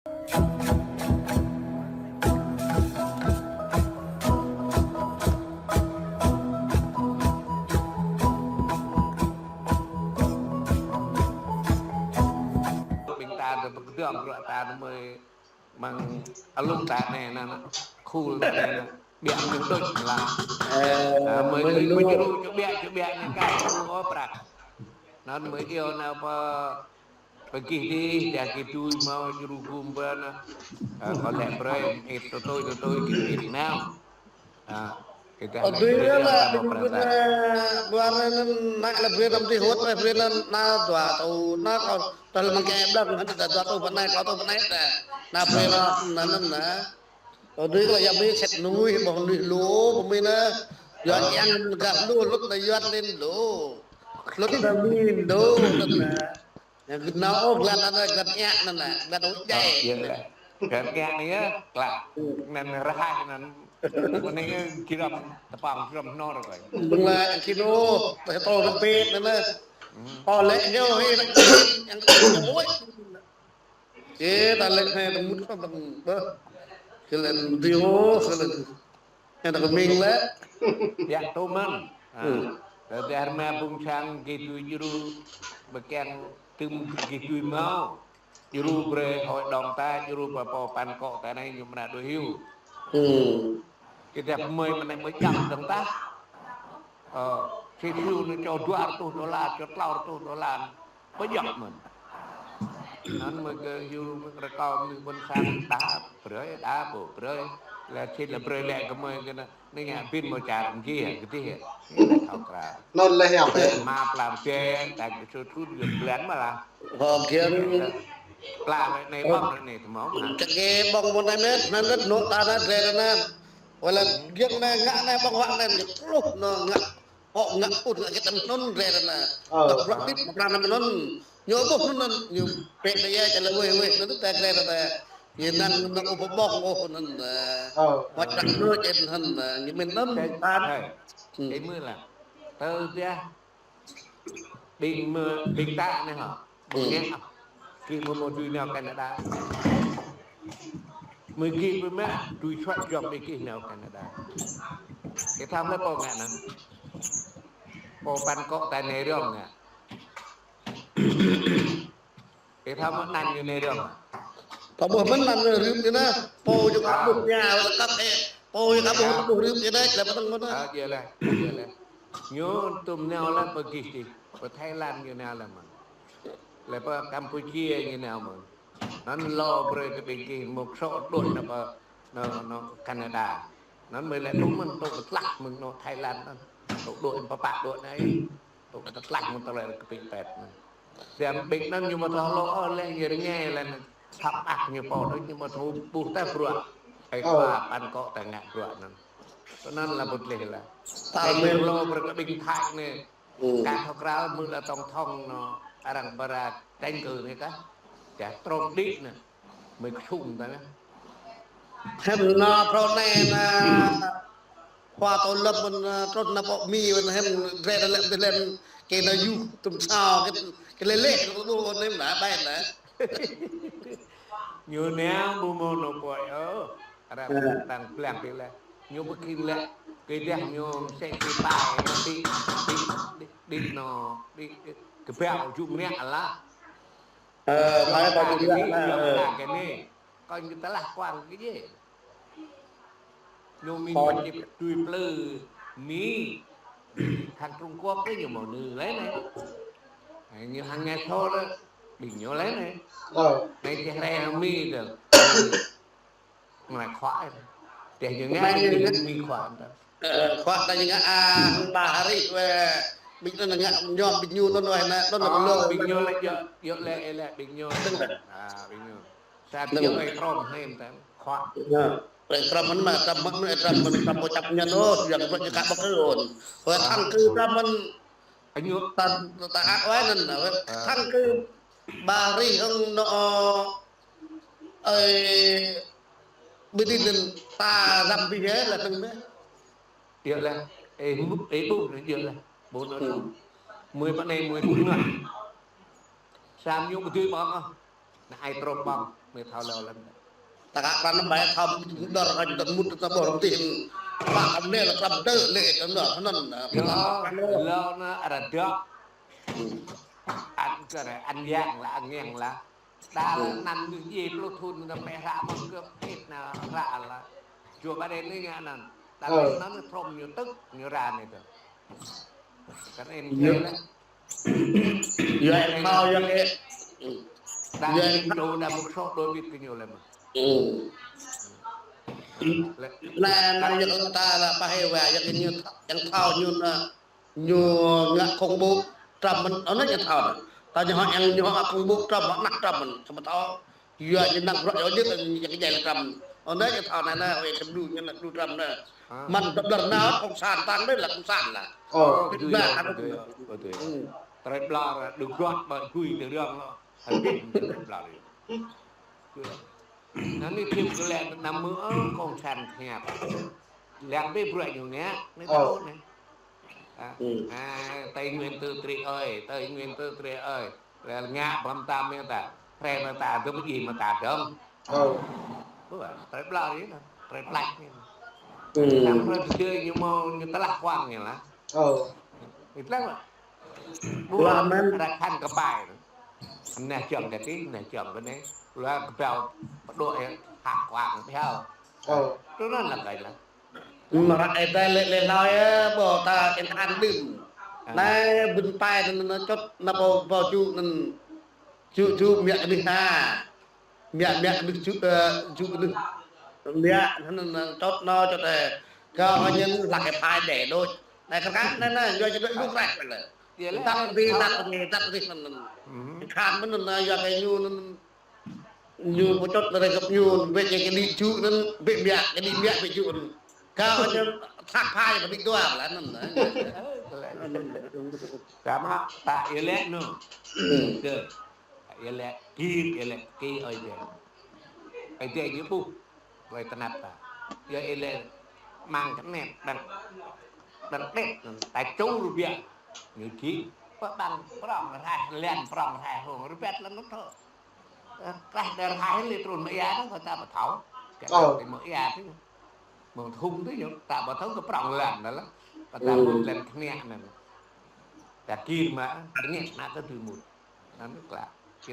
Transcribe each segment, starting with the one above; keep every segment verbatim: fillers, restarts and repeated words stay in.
Ƀing ta tơ pơkơdơ̆ng bruă ta tơ mơi mơ̆ng alum ta anai nă, khul ta anai nă, ƀiă mơ̆ng đôč lah. Ơ, mơi, mơi, mơi mơi djru čô ƀiă, čô ƀiă anai kah mơ̆ng ôh prăk. Anŭn mơi iâu nao pơ pơgih dih, dah gih tui hmâo djru gum bơ nă. Ơ, kâo lĕ brơi, ih tui tui, tui tui, gih ih nao. Ơ, tui anŭn lĕ, ƀing ta ƀuh anŭn, nă lĕ brơi năm tih hôt, lĕ brơi anŭn, nă dua tơ, nă kâo, tơl mơ̆ng kơ ƀlơ̆ng, hă, tơ dua tơ pơ anai, kâo tơ pơ anai, tơ. Nă brơi anŭn, nă anŭn, nă. Ơ, tui lĕ yap brơi sĕt nuih, ƀôh nuih lu, pơmĭn nă. Yuan yang gah lu, lŭt nă yuan len lu. Lŭt nă min lu, anŭn nă. Yang gơnam ôh, glan anai, glan iă anŭn nă, glan ôh djai. Ơ, yơh lĕ. Glan iă anai yơh, klă. Anŭn rơhai anŭn. Anai yơh, kiram tơpang, kiram hnor kơi. Ƀing lĕ, yang kino, tơ tơ rơbet anŭn nă. Ơ, lĕ ñu, hei, yang kino, yang ôh. Ê, ta lĕ hei, ta mŭt kơ ƀing, ƀơ. Kơ lĕ, dio, kơ lĕ. Hei, ta kơ mĭn lĕ. Yă, tơ mơ̆n. Ơ. Tơ dah rơma ƀung sang gih tui djru, ƀơi kiăng tơm gih tui hmâo. Djru brơi hội đồng ta, djru pơ pô păn kŏ ta anai ñu mơnă đuaĭ hyu. Kơ dah mơi mơnă mơi jăm dơ̆ng tah. Ơ, si siu anai čô dua rơtuh đôla, čô klâo rơtuh đôla. Pơjăp mơ̆n. Anŭn mơi kơ hyu mơi kơ rơkâo mơi ƀôn sang đa brơi, đa pô brơi. Lĕ sĭt lĕ brơi lĕ kơ mơi kơ nă, anai ngă ƀing mơi čar mơ̆ng gih, kơ dih. Anŭn lĕ hiam. Mă plam pĕ, ta kơ sut sut gơ̆ blan mă lah. Hŏ kiăng. Plam anai ƀơ̆ng anai tơmơ̆ mă. Čơkê ƀơ̆ng mơ̆n anai mĕt, anŭn lĕ nŏ ta anai drơi anai. Wơ̆t lĕ giŏng anai ngă anai ƀơ̆ng wă anai, kruh nŏ ngă. Hŏ ngă ŭt ngă kơ tăm hnŭn drơi anai. Ơ. Tơk bruă tit mă pran anŭn hnŭn. Ñu ƀuh hnŭn, ñu pĕ anai yơh, čơlơi weh weh, anŭn tơ drơi anai. Ñu anŭn, anŭn ƀu pơƀơ̆ng ôh anŭn. Ơ. Wă čăk anŭn, čĕp anŭn, ñu mĭn anŭn, tan. Ơ. Ih mơ̆ lah. Tơ dah. Ƀing mơi, ƀing ta anai hă. Ƀing ngă. Gih mơ̆ mơ̆ dưi nao Canada. Mơi gih mơ̆ mă, dưi čuă jŏng ƀing gih nao Canada. Kơ tham lĕ pô ngă anŭn. Pô păn kŏ ta anai rŏng ngă. Kơ tham mơ̆ anăn ñu anai rŏng. Kơ ƀuh mơ̆n anăn rơ̆p ñu nă. Pô ñu kơ ƀuh ñu, wơ̆t lĕ kăp ĕ. Pô ñu kơ ƀuh, kơ ƀuh rơ̆p ñu nă, lĕ pơtăng mơ̆n nă. Ơ, yơh lĕ, yơh lĕ. Ñu tŭm nao lĕ pơ gih dih. Pơ Thái Lan ñu nao lĕ mơ̆n. Lĕ pơ Campuchia ñu nao mơ̆n. Anŭn lŏ brơi kơ ƀing gih mŭk sŏ đuaĭ nao pơ, nao, nao Canada. Anŭn mơi lĕ tŭ mơ̆n tŭ pơtlaih mơ̆ng nao Thái Lan anŭn. Tŭ đuaĭ pơpă đuaĭ anai. Tŭ pơtlaih mơ̆n tơlơi kơ ƀing pĕt anŭn. Siam ƀing anŭn ñu mơ̆ thâo lŏ ôh lĕ ñu rơngai lĕ anŭn. Thap ăh ñu pô đôč ñu mơ̆ thâo ƀuh tơl bruă. Ai khua păn kŏ ta ngă bruă anŭn. Tơ anŭn lĕ ƀu tlaih lĕ. Tơl mơi lŏ brơi kơ ƀing Thái anai. Kah thâo krao mơ̆ lĕ tổng thống nŏ arăng pơra tranh cử anai kah. Čah Trump đĭ anai. Mơi kơsŭng ta anai. Hăm nă phrâo anai nă. Khua tơlơi mơ̆n, ơ, trŭn nă pŏk mi mơ̆n hăm drơi lĕ tơlơi kơ nă yu tŭm sao kơ, kơ lĕ lĕ kơ ƀu ƀu anai nă ƀai nă. Ñu nao ƀu mơ̆ nao pơ̆i ôh. Arăng tăng blang pĕ lĕ. Ñu ƀu khĭn lĕ. Kơ dah ñu mơsĕ kơ pai nă đĭ, đĭ, đĭ, đĭ nŏ, đĭ, đĭ, kơ ƀiă jum nă lah. Ơ, ƀai ƀai jum nă, ơ. Kơ anai. Kơ ñu tơlah kuang kơ djai. Ñu mĭn ñu čĭp tui plư Mi. Hăng Trung Quốc kơ ñu mơ̆ nư lĕ anai. Ñu hăng Nga sô lĕ, ƀing ñu lĕ anai. Ơ. Anai čih lĕ hăng Mi tơ. Anai khua. Teh ñu ngă, Mi khua tơ. Ơ, khua ta ñu ngă, a, hăng ba hari wĕ. Ƀing anŭn ngă ñŏm ƀing ñu anŭn wĕ anai, anŭn lĕ. Ơ, ƀing ñu lĕ, yơh, yơh lĕ, lĕ, ƀing ñu. Dơ̆ng lĕ. A, ƀing ñu. Sa dơ̆ng. Yơh, ơi, Trump, hnem tơ. Khua. Yơh. Ơi, Trump mơ̆n mă, Trump mơ̆n, ơi, Trump mơ̆n, Trump pô čăp ñăn ôh, yang pô čăk ƀă kơ ôn. Wĕ thăng kơ Trump mơ̆n. Anŭn. Ta, ta ăt wĕ anŭn, wĕ. Ơ. Thăng kơ ba hari hăng nŏ, ơi, Biden anŭn ta răm ƀing yơh lĕ thăng mơ̆. Yơh lĕ, ê, ê, ƀu, yơh lĕ. Ƀu nŏ. Mơi pơ anai mơi ƀu nŏ. Sam ñu ƀu dưi ƀơ̆ng ôh. Nă ai Trump ƀơ̆ng. Mơi thâo lâo lăm. Ta kă pran năm bai thâo dơr kơ dơr mŭt ta ƀôh rơ̆ng tih. Pă kăm lĕ lă krăm tơ lĕ tơm dơr hơnăn. Yơh, lâo na rơđah. Ăn kơ ră, ăn yang lah, ăn yang lah. Đa lă năm ñu djai pluh thŭn ñu pĕ hră mơ̆ng kơ pĕt na hră lah. Jua ƀă đen ñu ngă anăn. Đa lă năm ñu trôm ñu tŭk ñu ra anai tơ. Kăn ĕn yơh. Yua ĕn thâo, yua ĕn. Đa ĕn ñu đa mŭk soh đôi bit kơ ñu lĕ mơ̆n. Lĕ. Lĕ, lĕ, yua ĕn ta lă pơhai wa, yua ĕn ñu th-, ĕn thâo ñu na, ñu ngă khủng bố Trump mơ̆n, ơ, anai ñu thâo na. Ta ñu hŏ ĕn ñu hŏ ngă khủng bố Trump, hŏ năk Trump mơ̆n, samơ̆ thâo. Yua ñu năk bruă yua jĕ, ñu kơ djai lĕ Trump. Ơ, anai ñu thâo na, na, wai Trump đu, ñu năk đu Trump na. Mơ̆n tơblơr nao, cộng sản tăng đơi lă cộng sản lă. Ơ, tui, tui, tui. Tơlơi ƀlŏr, đu gŏt, ƀă gui, tơlơi rong, lă. Hơbĭt, tơlơi ƀlŏr. Anai ñu thim kơ lĕ năm mơ̆, ơ, cộng sản hiăp. Lăng bĕ bruă ñu ngă, anai tơ anai. À, à, Tây Nguyên tự trị ơi, Tây Nguyên tự trị ơi. Lĕ ngă ƀăm ta mơ̆ ta. Pre mơ̆ ta, dơ̆ng mơ̆ djai mơ̆ ta dơ̆ng. Ơ. Ơ, tơlơi ƀlŏr anai, tơlơi ƀlăk anai. Năm ră tơdơi ñu mơ̆ ñu tơlah kuang ñu lah. Ơ. Ñu tơlah lah. Ƀuh, ră khăn kơpai. Anai čŏng kơ tih, anai čŏng kơ anai. Lah kơƀao pơđuaĭ hă kuang pơhiao. Ơ. Tui anŭn lah kơ lah. Mơ̆ ră ĕn ta lĕ, lĕ hlâo yơh, ƀôh ta ĕn khan đưm. Anai ƀing pai anŭn, anŭn čŏt, anŭn pô, pô ču anŭn. Ču, ču, mă kơ anih ha. Mă, mă kơ anih ču, ơ, ču kơ anih. Mă, anŭn, anŭn, čŏt anŭn, čŏt, ơ. Kơ hơñăn lăk kơ pai đe đôč. Anai kơ khan, anai, anai, yua ču đôč lu krah lĕ. Tăp dih, tăp dih, tăp dih, anŭn, anŭn. Khan mơ̆n anŭn, yua kơ ñu anŭn. Ñu pơčŏt lĕ găp ñu, bĕ kơ kơ đĭ ču anŭn, bĕ mă, kơ đĭ mă, bĕ ču anŭn. Kơ ñu thak phai, kơ đĭ dua, lă anŭn. Samơ̆ ta yua lĕ anŭn. Kơ, yua lĕ, kir, yua lĕ, kir ơi adai. Ơi adai ñu ƀuh, ƀơi tơnap ta. Yua lĕ, mơ̆ng kơ anai, đang, đang đet, ta ču rơbiă. Ñu čih, pơƀăng, prŏng, rai, lĕn, prŏng, rai, hông, rơbet lăn nŭt thô. Ơ, krah đơr hai lĕ trŭn mơ̆ ia tơ, kơ ta ƀu thâo. Kơ ta ƀu mơ̆ ia tơ. Mơ̆ng thŭng tơ yơh, ta ƀu thâo kơ prŏng lăn anŭn lah. Kơ ta mŭt lăn kơniă anŭn. Ta kir mă, kơniă mă kơ tui mŭt. Anŭn klă.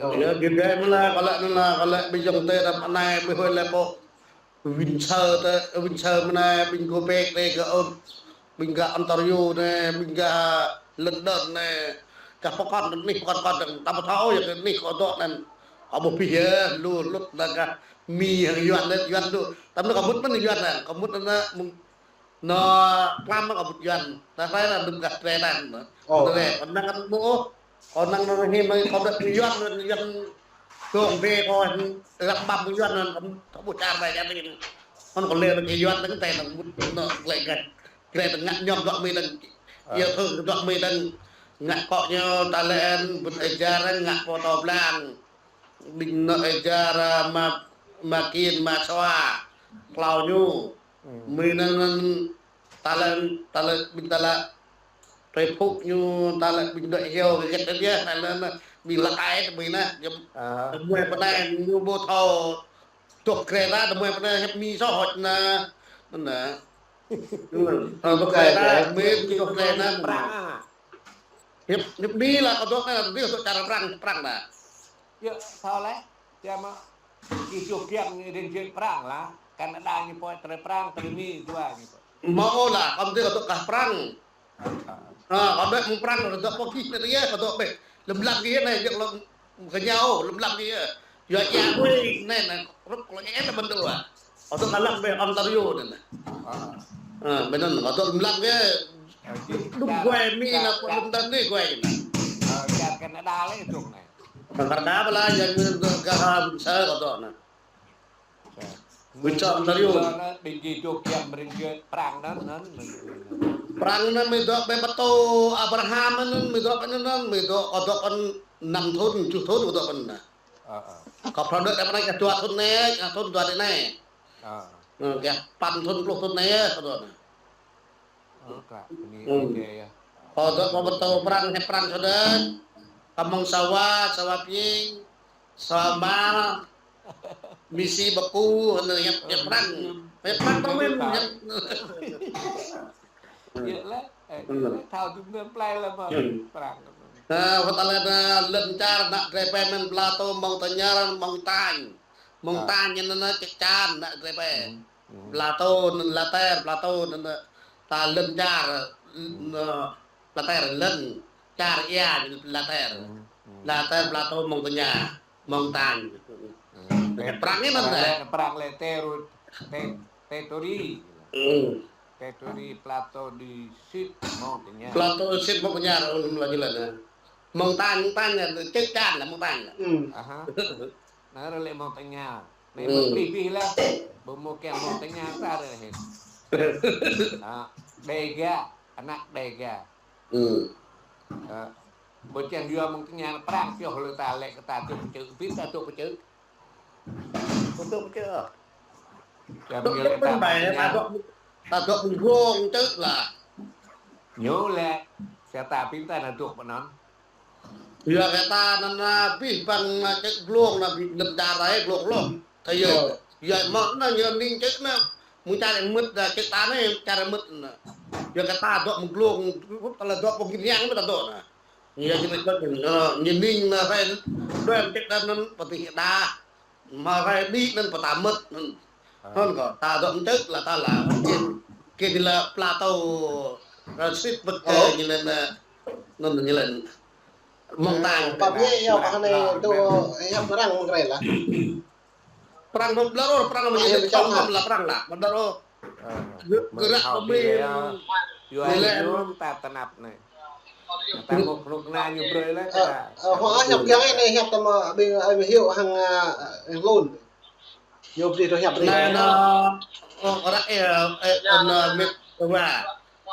Ơ, yơh, kir dai mơ̆ lah, kơ lĕ anŭn lah, kơ lĕ ƀing ayŏng adơi ta pơ anai, ƀu hơi lĕ pô. Win Sơ tơ, Win Sơ mơ̆ anai, ƀing Quebec tơ kơ ôn. Ƀing gah Ontario anai, ƀing gah London anai. Gah pơkŏn anai, pơkŏn pơkŏn dơ̆ng, ta ƀu thâo yơh kơ anih kơ dŏ anŭn. Ơ ƀuh pih yơh, lu lŭt anŭn gah Mi hăng Yuan anŭn, Yuan lu. Tăm anŭn kơ mŭt mơ̆n Yuan anŭn, kơ mŭt anŭn mơ̆ng, anŭn klam kơ mŭt Yuan. Ta rai anŭn gah Tre anŭn. Ơ. Tre, kơ anŭn kơ mŭt. Kơ anŭn anŭn hĭ mơi kơ dŏ Yuan, Yuan dong bê kơ lăp ƀăm Yuan anŭn, kơ ƀuh čar ƀai čar anŭn. Anŭn kơ lĕ kơ Yuan anŭn tơ anŭn mŭt anŭn glĕ găt. Glĕ anŭn ngă ñŏm dŏ mơi anŭn. Ơ. Yua thơ dŏ mơi anŭn. Ngă kŏ ñu ta lĕ anŭn, ƀing ơi jar anŭn ngă pô tâo blang. Ƀing anŭn ơi jar, a, mă, mă kin, mă sua. Klâo ñu. Mơi anŭn, anŭn, ta lĕ, ta lĕ, ƀing ta lĕ, tơlơi phŭk ñu, ta lĕ ƀing dŏ hyu, kơ gĕt tơ yơh, ta lĕ, anŭn, ƀing lăk ai, tơ ƀing anŭn, yơh, tơmuai pơ anai, ñu ƀu thâo, dŏ krê ta, tơmuai pơ anai, hiăp Mi soh hŏč anŭn, anŭn, anŭn. Dŏ krê ta, Mi, dŏ krê ta, anŭn. Hiăp, hiăp Mi lah, kơ dŏ anai, dŏ čar Prang, Prang anŭn. Yơh, thâo lĕ, čang mă, kơ čô kiăng ñu rin jĕ Prang lah, Canada ñu pơhiăp tơlơi Prang, tơlơi Mi, dua ñu pơhiăp. Mơ̆ ôh lah, kâo mơ̆ tui kơ dŏ gah Prang. Ơ, kâo dŏ mơ̆ng Prang, kâo dŏ pơ gih anai tơ yơh, kâo dŏ ƀĕ. Lơ̆m lăng gih anai, jăk lŏm kơ ñu, lơ̆m lăng gih. Yua čia ƀuh anai, anai, rup kâo lăng ĕn lă mơ̆n tơ wa. Kâo dŏ lăng ƀĕ Ontario anai. Ơ, ƀĕ anŭn, kâo dŏ lơ̆m lăng gih. Đŭk guai Mi anŭn, pơ lơ̆m tơnai guai anŭn. Ơ, čar Canada lĕ dŏ anai. Canada ƀă lah, yang mơi dŏ gah Win Sơ kâo dŏ anŭn. Win Sơ Ontario. Ƀing gih dŏ kiăng rin jĕ Prang anŭn, anŭn. Prang anŭn mơi dŏ ƀơi pơtô Abraham anŭn, mơi dŏ anŭn, anŭn, mơi dŏ, kâo dŏ anŭn năm thŭn, tơjuh thŭn kâo dŏ anŭn. Ơ, ơ. Kâo phrâo dŏ anai kơ dua thŭn anai, kơ thŭn dua anai. Ơ. Ơ, kơ păn thŭn, pluh thŭn anai, kâo dŏ anŭn. Ơ, klă, bơni Ơi Adai yơh. Kâo dŏ pơ pơtô Prang, hiăp Prang sơdang. Kơ mơ̆ng Sapa, Sapa Ping, Sapa Mă, Misi Baku, hơnơ hiăp, hiăp Prang. Hiăp Prang tơ mĭn, hiăp. Yơh lah, ơ, yơh lah, thâo jum nơm plei lah mơ̆n, Prang. Ơ, wơ̆t tơlơi anŭn lŏn čar ană Drei Pe mơ̆n Plato, Montagnard, Montagne. Montagne anŭn anŭn čĕk čan ană Drei Pe. Plato anŭn La Terre, Plato anŭn anŭn ta lŏn čar, anŭn La Terre lŏn čar ia La Terre. La Terre, Plato, Montagnard, Montagne. Prang anŭn anŭn. Prang lĕ, Prang lĕ terru-, te-, territory. Territory Plato du Sud, Montagnard. Plato du Sud, Montagnard, ơ, anŭn lĕ. Montagne, Montagne, čĕk čan lah Montagne. Aha. Anŭn ră lĕ Montagnard. Anai mơ̆ plih bih lah. Ƀu mơ̆ kiăng Montagnard ta ră hĭ. Ha, Đêga, ană Đêga. Ha, ƀu kiăng yua Montagnard Prang pioh lĕ ta lĕ kơ ta dŏ pơčơ̆, bĭt ta dŏ pơčơ̆. Pơčơ̆, pơčơ̆. Kiăng yua lĕ ta Montagnard. Ta dŏ mơ̆ng glông čơ̆ lah. Ñu lĕ, sa ta bĭt ta anŭn dŏ pơ anŭn. Yua kơ ta anŭn, anŭn bih băng anŭn čĕk glông anŭn bih lŏn čar ta glông lŏn. Tơ yơh. Yua mơ̆ anŭn ñu ning čĕk anŭn. Mơ̆ng čar yang mơ̆t anŭn čĕk ta anai čar yang mơ̆t anŭn. Yua kơ ta dŏ mơ̆ng glông, ta lĕ dŏ pơ gin yang mơ̆t ta dŏ anŭn. Yua ñu čĕk anŭn, ñu ning anŭn rai, dŏ čĕk ta anŭn pơtih đa. Mơ̆ rai đĭ anŭn pơtă mơ̆t anŭn. Anŭn kơ ta dŏ mơ̆ čĕk lah ta lah. Kơ, kơ ñu lĕ Plato, ơ, Sud ƀơi kơ ñu lĕ anŭn, anŭn ñu lĕ anŭn. Montagne. Pap ñe yơh, pap anai tu, hiăp Prang mơ̆ng rai lah. Prang mơ̆ blah ôh, Prang mơ̆ ñu lĕ čŏng mơ̆ lah Prang lah. Mơ̆ blah ôh. Gơ̆, gơ̆ ră pơmĭn. Yua ñu ta tơnap anai. Ta mŭk rŭk na ñu brơi lĕ ta. Ơ, ơ, hua hiăp kiăng anai hiăp ta mơ̆ ƀing, ơ, hiăp hăng, ơ, hăng lun. Ñu brơi tơ hiăp brơi. Anai anŭn, ơ, ră, ơ, ơ, anŭn mĭt wa.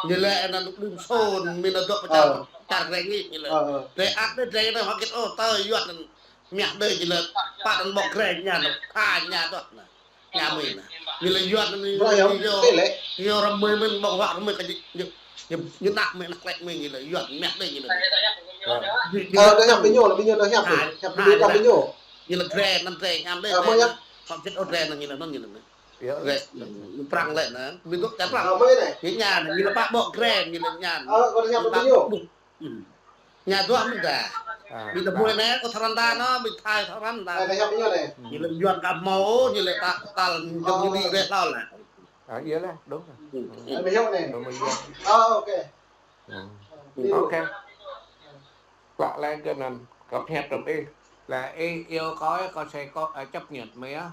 Ñu lĕ anŭn đun sôn, mĭn anŭn dŏ pơčar, čar reng ih ñu lĕ. Drei ăt đơi drei anŭn hơget ôh, tơ yuan anŭn. Mơ̆ đơi ñu lĕ, pă anŭn ƀŏk reng ñu anŭn, pha ñu dŏ anŭn. Ñu mĭn anŭn. Ñu lĕ yuan anŭn, ñu lĕ, ñu rơmơi mĭn ƀŏk wă rơmơi kơ ñu, ñu, ñu, ñu năk mĭn, năk klĕ mĭn ñu lĕ yuan, mơ̆ đơi ñu lĕ. Ơ, đơi hiăp ƀing ñu, lĕ ƀing ñu đơi hiăp. Ñu lĕ drei anŭn drei ñu lĕ. Ơ, mơ̆ ñu. Hơget ôh drei anŭn ñu lĕ, anŭn ñu lĕ. Drei, Prang lĕ anŭn. Ƀing dŏ čar Prang. Ơ, mơ̆ ñu anŭn. Ñu ñu lĕ pă ƀŏk drei ñu lĕ ñu anŭn. Ơ, kơ hiăp ƀing ñu. Ñu dŏ mơ̆n ta. Ƀing ta ƀuh anai, kơ Tharan ta anŭn, ƀing Thai Tharan ta. Ơ, kơ hiăp ƀing ñu anai. Ñu lĕ yuan kơ mâo, ñu lĕ ta, ta, ñu ñu đĭ rĕ hlâo lah. Ơ, yơh lah, đúng rồi. Ơ, ƀing hiăp anai. Đúng rồi. Ơ, ok. Ok. Klă lĕ kơ anŭn, kâo hiăp tơm ih. Là ih, ih yêu cầu, ih, kâo sẽ có, ơ, chấp nhận mơ̆ yơh.